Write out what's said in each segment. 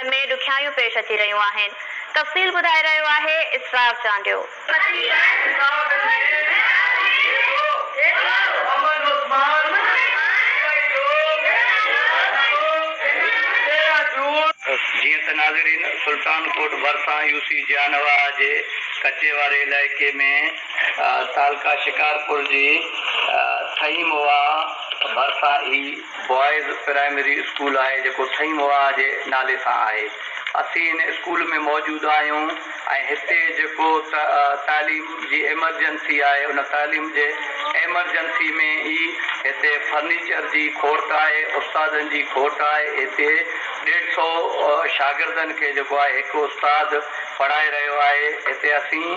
۾ ڏکيائيون پيش اچي رهيون آهن. تفصيل ٻڌائي رهيو آهي اسرار چانڊيو. جيئن ته ناظرين سلطان ڪوٽ ڀرسان يو سي جيانواهه جي ڪچي واري علائقي ۾ تعلقه شڪارپور جي ٿهيم واهه ڀرسان هي بوائز پرائمري اسڪول آهي جيڪو ٿهيم واهه جي نالي سان آهي. اسين هن اسڪول ۾ موجود آهيون ۽ هتي جيڪو تعليم جي ايمرجنسي آهي ان تعليم جي ايمرجنسي ۾ ئي هتي فرنيچر جي کوٽ آهي استادن جي کوٽ آهي هتي ڏيڍ سئو شاگردن کي جيڪو آهي هڪ استاد پڙهائي رهيو آهي هتي اسين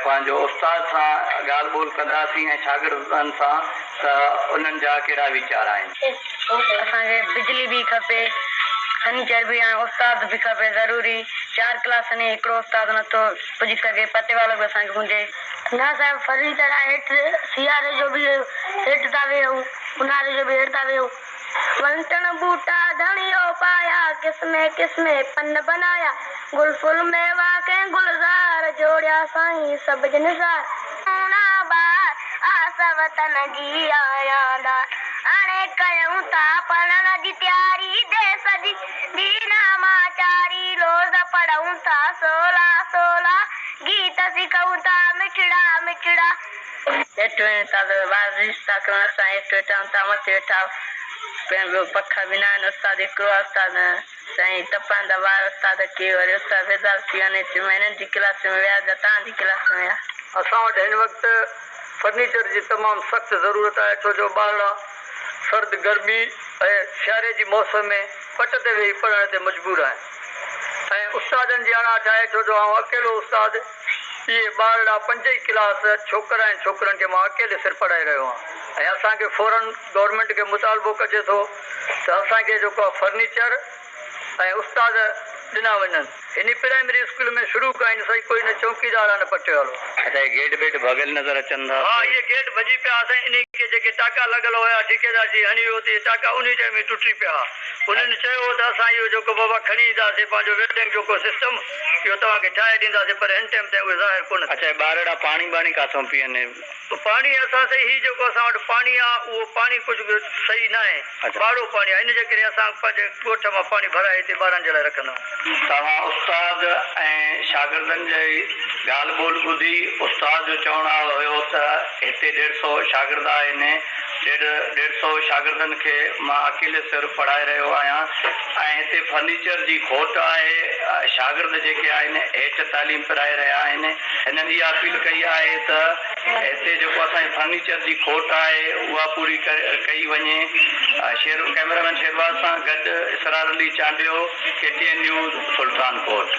پنهنجو استاد سان ڳالهه ٻولهه ڪنداسين ۽ شاگردن سان ته انهن جا ڪهڙا ويچار آهن. اسان کي بجلي به کپي فرنيچر به ۽ استاد به کپي ضروري چار ڪلاسن ۾ هڪڙو استاد نٿو پڄي سگهي پٽيوالو به اسان کي گهرجي. نه صاحب فرنيچر آهي هيٺ سياري جو به هيٺ ٿا ويهون اونهاري جو به هيٺ ٿا ويهون. وڻ ٽڻ ٻوٽا ڌڻيو پايا قسمين قسمين پن بنايا گل ڦل ميوا ڪنهن گلزار جوڙيا سائين سڀ جنسار. سهڻا ٻار آس وطن جي آهيان دار هاڻي ڪيون ٿا پڙهڻ جي تياري ديس جي ديناماچاري روز پڙهون ٿا سولا سولا گيت سکون ٿا مٺڙا مٺڙا. هيٺ وڃن ٿا ته ٻار ريس ٿا ڪرن اسان هيٺ ويٺا آهيون توهان مٿي ويٺا آهيو ٻيو پکا به نه آهن استاد هڪڙو آهي استاد سائين تپائن ٿا ٻار استاد کي وري استاد بيزار ٿي وڃي چي مان هنن جي ڪلاس ۾ ويهان يا توهان جي ڪلاس ۾ ويهان. اسان وٽ هن وقت فرنيچر جي تمام سخت ضرورت آهي ڇو جو ٻارڙا سرد گرمي ۽ سياري جي موسم ۾ پٽ تي ويهي پڙهڻ تي مجبور آهن ۽ استادن جي اڻاٺ آهي ڇو جو آئون اڪيلو استاد اهي ٻارڙا پنج ئي ڪلاس ڇوڪرا ۽ ڇوڪرين کي مان اڪيلي سر پڙهائي رهيو آهيان ۽ اسان کي فورن گورنمينٽ کي مطالبو ڪجي ٿو ته اسان کي جيڪو آهي فرنيچر ۽ استاد ڏنا وڃن. هن پرائمري اسڪول ۾ شروع کان ئي سائين ڪوئي نه چونڪيدار آ نه پٽيوالو. اڇا اهي گيٽ بيٽ ڀڳل نظر اچن ٿا. ها اهي گيٽ ڀڄي پيا سائين انهي کي جيڪي ٽاڪا لڳل هيا ٺيڪيدار جي هڻي ويو ته اهي ٽاڪا انهي ٽائيم ئي ٽٽي پيا ها انهن چيو هو ته اسان اهو جيڪو بابا کڻي اينداسين پنهنجو ويلڊنگ جو ڪو سسٽم اهو توهان کي ٺاهي ڏينداسين پر هن ٽائيم تائين اهي ظاهر ڪونه اڇا اهي ٻارڙا پاڻي ٻاڻي ڪاٿئون پيئن. پاڻي اسان سائين هي جيڪو اسان وٽ پاڻي آ اهو پاڻي ڪجهه به صحيح ناهي ٻاڙو پاڻي آ ان جي ڪري اسان پنهنجي ڳوٺ مان پاڻي ڀرائي هتي ٻارن جي لاء رکندا آهيون. توهان استاد ۽ شاگردن جي ڳالهه ٻولهه ٻڌي استاد جو چوڻ هيو ته هتي ڏيڍ سئو شاگرد آهن ڏيڍ ڏيڍ سئو شاگردن کي مان اڪيلي سر پڙهائي رهيو آهيان ۽ هتي فرنيچر جي کوٽ آهي شاگرد جيڪي آهن هيٺ تعليم پرائي رهيا آهن هنن اها اپيل ڪئي آهي ته هتي جيڪو اسان جي فرنيچر جي کوٽ آهي اها پوري ڪئي وڃي شير ڪئميرا مين شيرباز سان گڏ Israr Ali Chandio K T N news Sultankot.